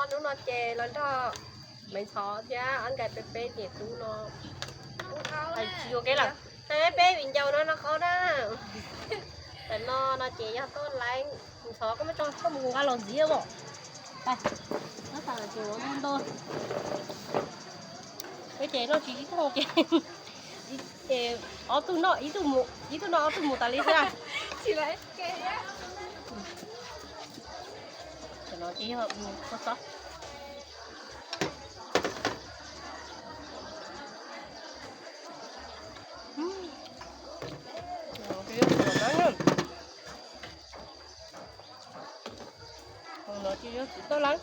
Hnub no ces los nrog Maiv Ntxhov thiab Ab Nkais peb peb niam tub no. Tsis yuav kev lawm, peb peb viv ncaus no no qhov na. Tam no no ces yog tuaj laib. Ntxhov, koj muab tso, koj mus nqa los ntxiv os. Peb ces noj tsis ib tug ces, ces ob tug noj ib tug mus, ib tug noj ob tug mus tas li xwb. Tam no ces yog kua txob. Hauv no ces yog txiv toj lab.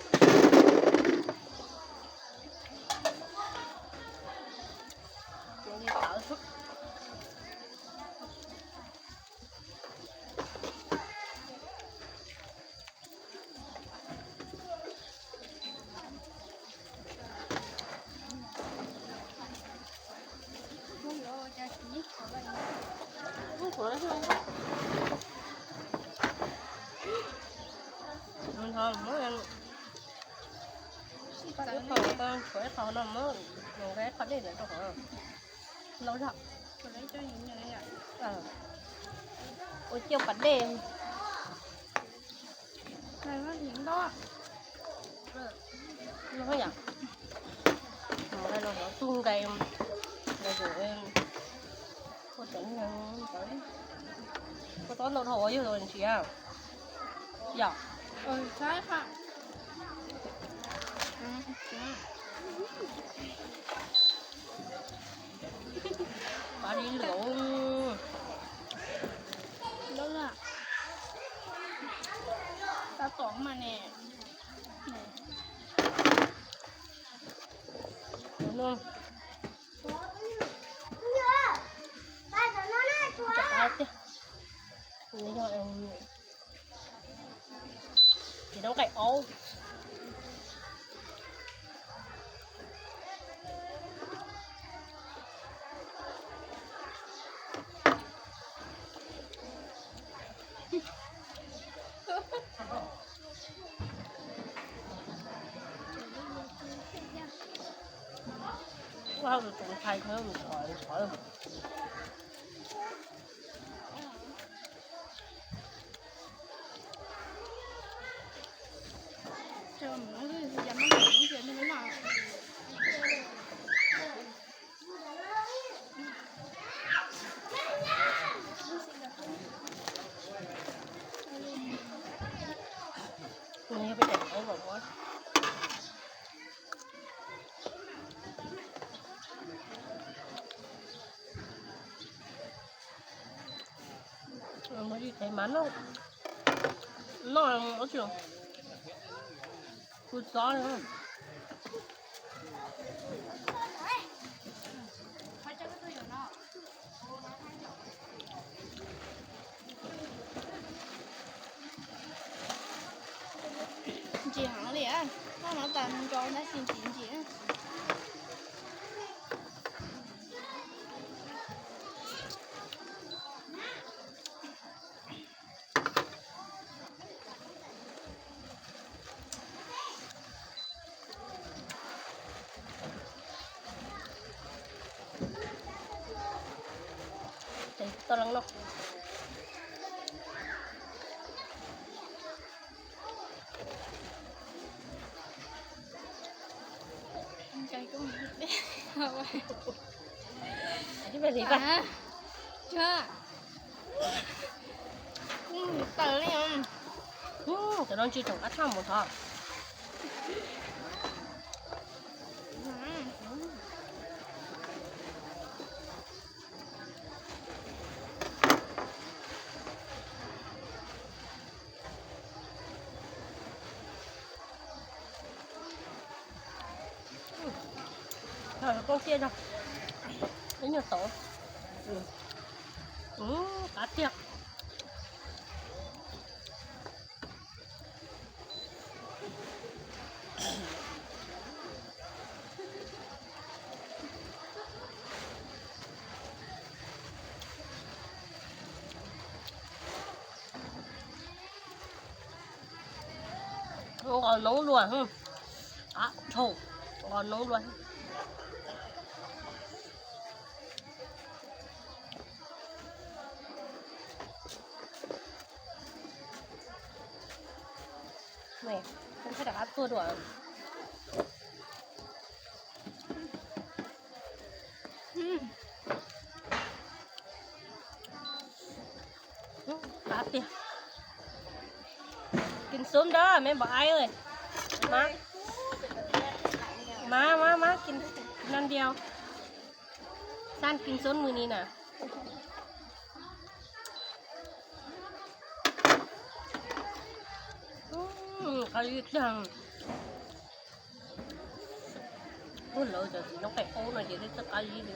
Tshuav ib qho no muab, muab ib qho dej ntawd rau hauv. Lauj zog. Ua ciaj pas dej. Los yom, los tus nqaij, los tus, kua txob ntau dhau yog ntsia yom. Pab li lwm. Tab tom mas ne. Ces noj nqaij aub. Ua tus ntxhais ko ntxhov ntxhov. Muaj ib tes mas noj, noj ua tsis, kuv txob. Ntsim heev li, noj no tas nrov tab sis ntsim ntsim. Tau lawm no. Kuv mus taws li. Cov no ntsw tsoom qab thaj mus thov. Koob tiaj zog, ib nyuag tauv, qab tiag. Nqos noob luaj. Qab dhau, nqos noob dua. Rov qab tuaj dua. Qab tiag. Kin xub ntawd me npam ai ơi. Mas, mas, mas, mas, kin, kin nab ntiav. Xab kin xub mws ni na. Qab zib tiag. Ua lawv cov txiv noob qe aub no ces thiaj txawj qab zib li.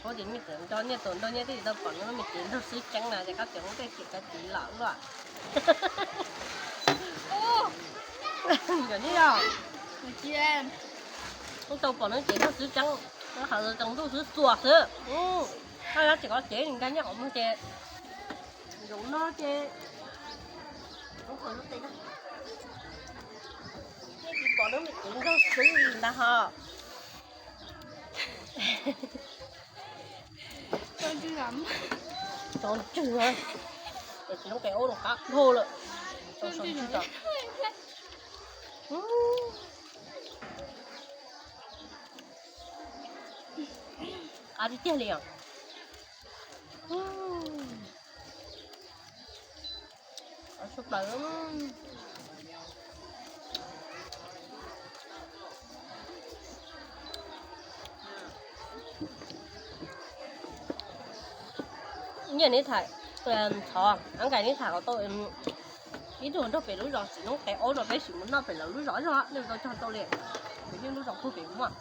Ub, ces nyiaj tawm nrog nyiaj tawm nrog nyiaj twb tsis tau pom nws me cev nraug xwb ceeb na ces koj tseem muab tej cev cov txiv lawm luaj. Yog li os, kuj tau pom nws cev nraug xwb ceeb, nws hawv tseem ntuj xwb xuas xwb. Koj yog tsis kov cev nws nqa nyiaj qhov muag ces zaum no ces nyiaj tsis pom nws me cev nraug xwb li ntag ho. Tso ntswg, es txiv noob qe aub no qab dhau lawm. Tso ntswg. Qab tiag tiag li os. Nyiaj neb tham, thov Ab Nkais neb tham kom tau ib tug nrog pem lub zos txiv noob qe aub rau peb sim mus noj pem lawv lub zos zog nej tau cog tau li. Pem nej lub zos puag pem muaj.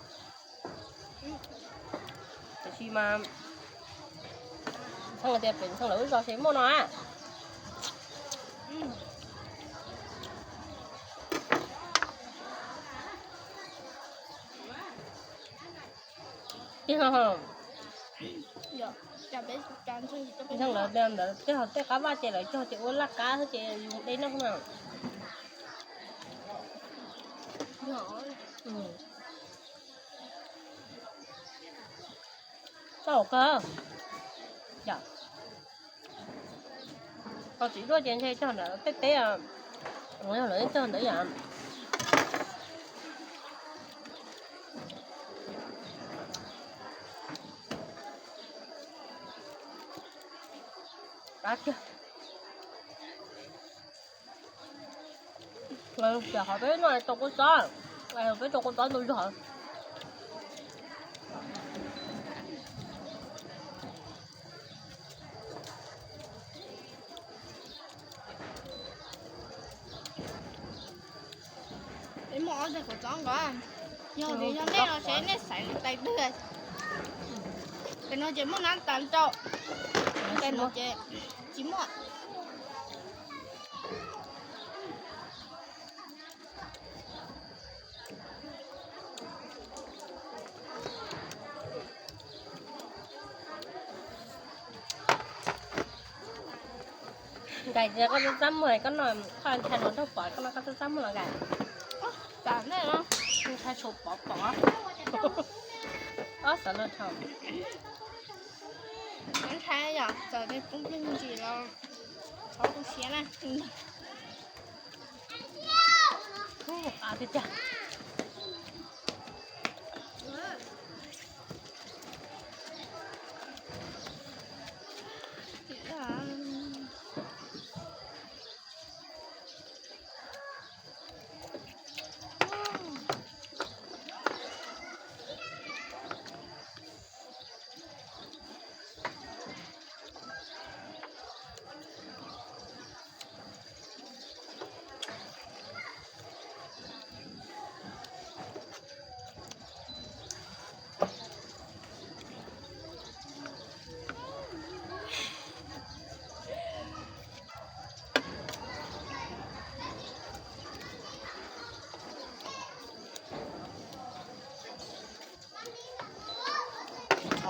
Tiam sis mas Ntxhee tias pem Ntxhee lawv lub zos ces muaj no a. Tiag no. Ntxhee lawv ntawd tej ho tej qab vaj ces lawv cog ces ua laj qab xwb ces yus de noj na. Tau kawg. Yog tsis duaj ces ntshe cog ntawm tej teb, yog lawv cog ntawd yom. Qab tiag. Tiam qhov peb noj tau kua txob, peb tau kua txob ntau zog. Peb muaj ob teg kua txob nkaus, yog tias yog nej no ces nej xaiv li tais twg. Tais no ces muaj nab tas rau, tais no ces tsis muaj. Nkais tias koj txaj muag koj no, koj ntshai luag nraug pom koj no koj txaj muag los nkais. Ntshai tshuav pov pom. Ob xav luag dhau. Ntshai yom, txawm poob plig ntsis los thov tu siab na. Qab tiag tiag.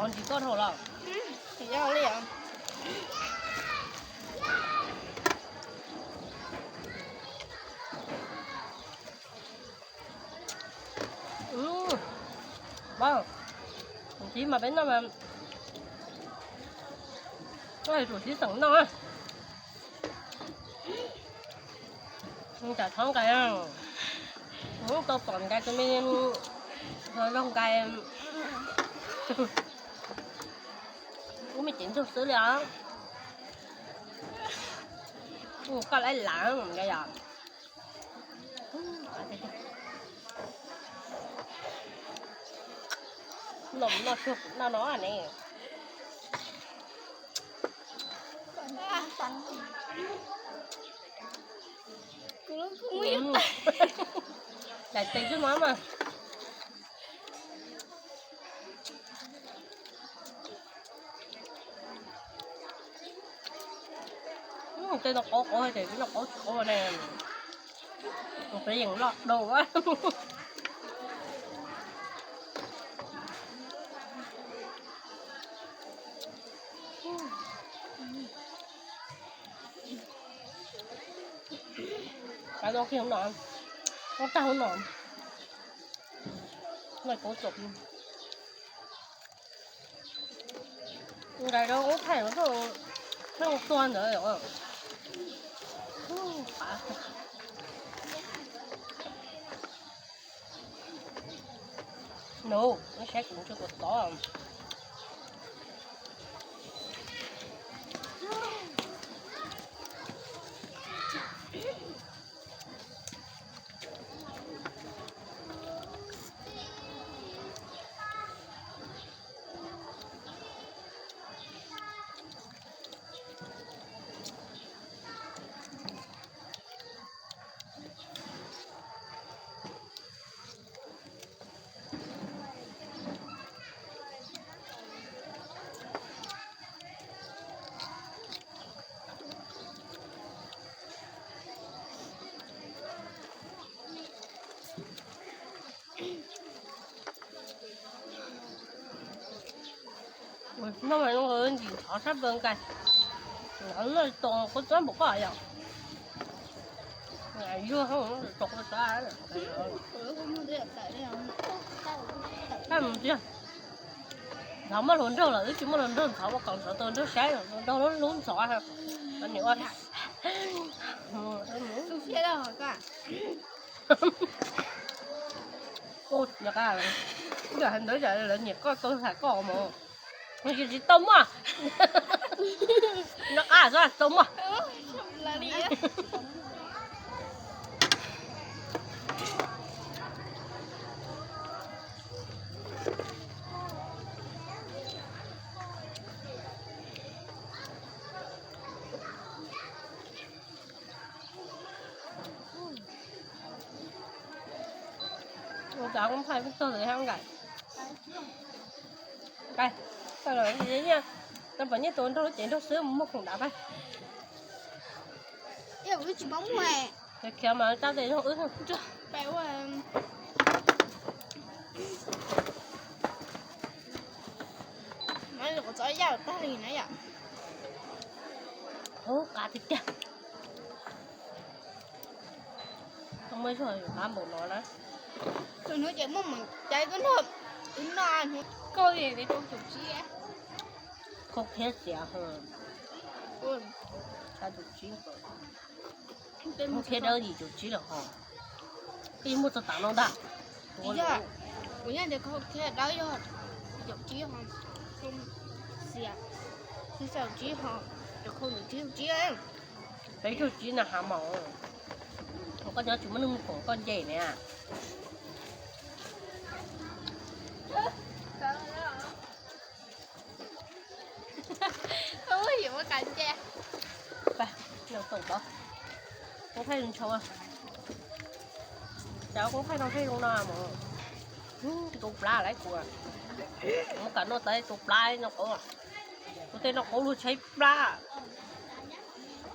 Tsis koj dhau los? Tsis yog li os. Tus txiv mas peb noj mas, koj tus txiv xeem noj. Tsam thov nkais, tau pom nkais tus me hluas nraug nkais, ub me cev ntsug xwb li os. Koj laib lav nkais yom. Noj, noj tsuag noj no ne. Daim tes tsuag no mas. Tej no qauv qauv hais tias tej no qauv tsis qauv ne. Peb yeej loj dau. Kav no kiag hauv no, no tag hauv no, no kuv tsom. Nkais rau ub thaij no, pheej tua ntawd. Nus, saib kuv ntsej kuv tod. Noj mas nws ntxim ntxhov sab plaws nkais. Noj tau kua txob npaum koj yom. Yuag tau kua txob. Ntxhov muaj hluas nraug lawm, wb tsis muaj hluas nraug ntxhov ua kom ntxhov tau nraug saib, hluas nraug lub ntxhov. Niam ua, ntawd lawv nyiam koj tau tham koj mus. Tsis tau muaj. Nyob qab xwb tau muaj. Ua cas koob thaij peb tug ntawd thiab nkais. Nkais, tau los nyiaj, tau pom nyiaj tus nraug lub cev nraug xwb mus muag khoom dav pab. Khiav mas tab tes yog wb. Ua txov yaj tag li na yom. Ub, qab tiag tiag. Muaj ib zaug yuav qab npaum no na. Tus hnub ces muaj mus caiv koj nrog wb noj hnub koj li rau caum tsib. Khaub khiab txias, caum tsib, khaub khiab dawb yim caum tsib lawm ho. Koj yeej muaj txog tas no ntag. Kuv yeej tias khaub khiab dawb yog caum tsib ho, xias, xias caum tsib ho, cov khaub caum tsib caum tsib. Peb caug tsib na hav maum. Koj nyob tsis muaj neeg mus koom koj nce ne. Koob thaij zoo ntshau, cas koob thaij no thaij zoo no mus. Tus plab lawv kuv, mus kam noj txawv tus plab noj qauv. Kuv tej noj qauv luag tshaib plab.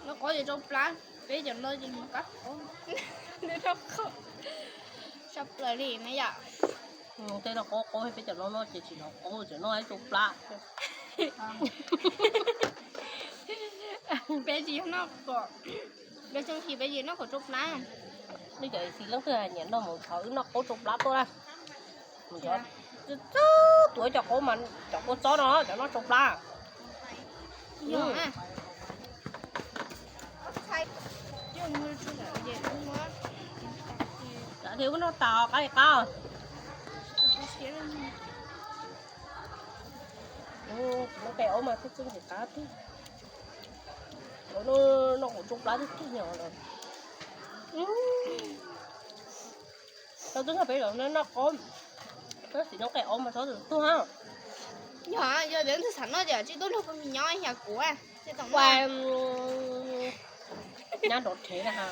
Noj qauv ces rau plab, peb cov no ces mus kab qauv. Noj qauv sab plaws li na yom. Tej no qaub qaub, peb cov no no ces tsis hnov qaub, tseem noj ib tsob plab. Peb tsis yog noj kom, peb tsoom his peb tsis noj kom tsob plab. Nej cov xis leej twg hais nyiam noj mus thov wb noj qaub tsob plab tuaj na. Mus thov, txawj tuav cov qaub mas, cov kua txob no cov noj tsob plab. Yog na. Cov thiab wb noj tas qab li qab. Noj qe aub mas txob txob ntxim qab tiag. Noj kuv tsob plab tiag tiag os. Tau twb nrog peb los noj qaub, tab sis noj qe aub mas txhob tuag. Yog, yog tias twb xav noj ces tsis tuaj luag pag mis nyob ib yam kuv. Ua nyab nrov rhev na.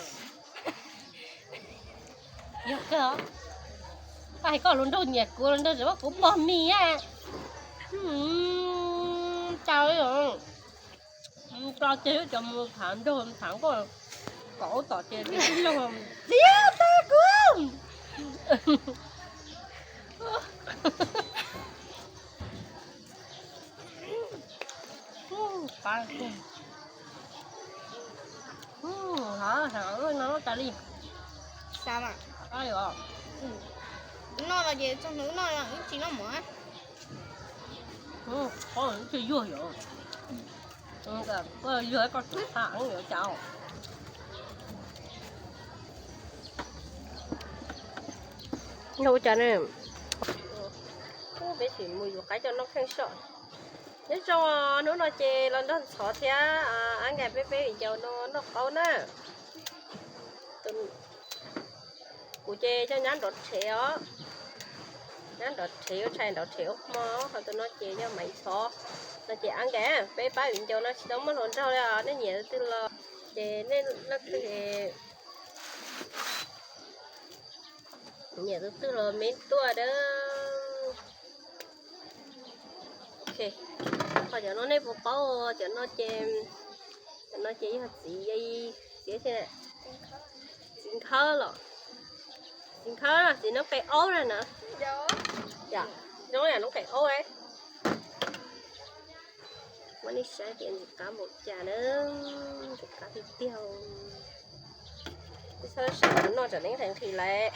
Yog kawg, koj hais koj hluas nraug nyiam kuv, hluas nraug tseem muab kuv pog mis a. Cas tso ceg cov mus tham nraug tham nkauj kom aub tom ces tib leeg txiav tag kuv. Qab, no tas li. Xav mas. Noj los ces txog hnub noj, wb tsis noj mov. Qab tsis yuag yom. Koj yuag koj tsuav qab yuav cas. Ua cas ne? Peb sim mus yuav qaib coj noj kheej soj. Nyob zoo, hnub no ces los nrog ntxhov thiab ab nkais peb peb viv ncaus no noj qaub na. Kuv ces yog nyab nrov rhev os. Nyab nrov rhev, ua tshais nrov rhev ua hmo, ho tus no ces yog Maiv Ntxhov, no ces ab nkais peb pab viv ncaus no tsis tau muaj hluas nraug li os, nej nyiam tus twg los ces nej leej twg nyiam tus twg los me tuaj dawb. Ok, ho cov no nej puas paub, cov no ces, cov no ces yog txiv, txiv, txiv nkhawb los, txiv nkhawb, txiv noob qes aub na na. Zoo yam noob qes aub. Muab nej saib tias ntxim qab npaum cas na, ntxim qab tiag tiag. Txhob saib kuv noj tsam nej nqhis nqhis lawm.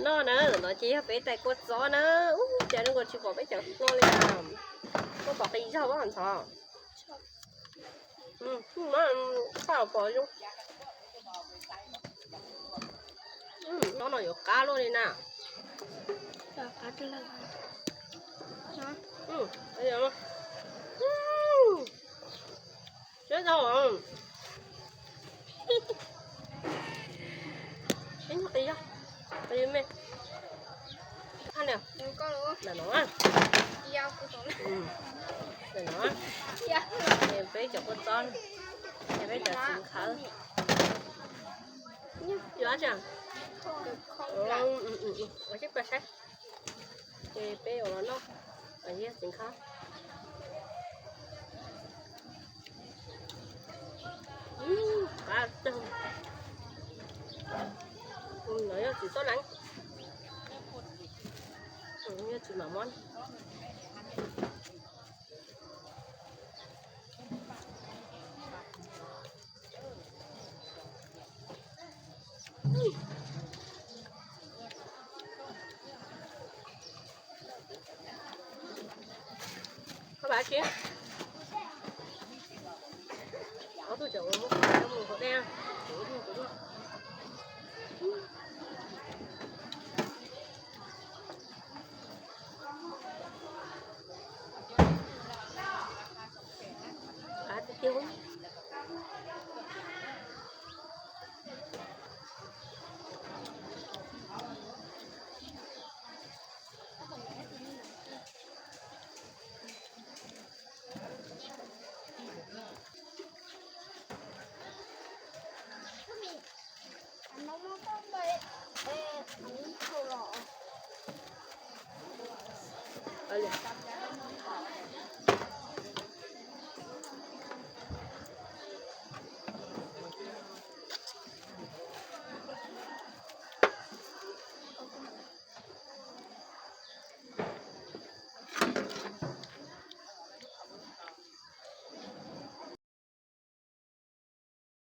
Noj na, no ces yog peb tais kua txob na. Ub, cas zoo nkaus tsis pom peb cov hluas li. Koj pom qis zog pab Ntxhov. Pab pom zoo. Noj no yuav qab luaj li na. Siab tau. Ib nyuag qis zog, qis me. Ntawm no, ntawm no, peb cov kua txob, peb cov txiv nkhawb. Yuav tsa, ua tib plag saib. Ces peb ua los noj, yog txiv nkhawb. Qab tag. No yog txiv txob leev, yog txiv mam mob. Koj pab tsis, ob tug cov uas muab mus hauv dej, kuv ib tug kuv.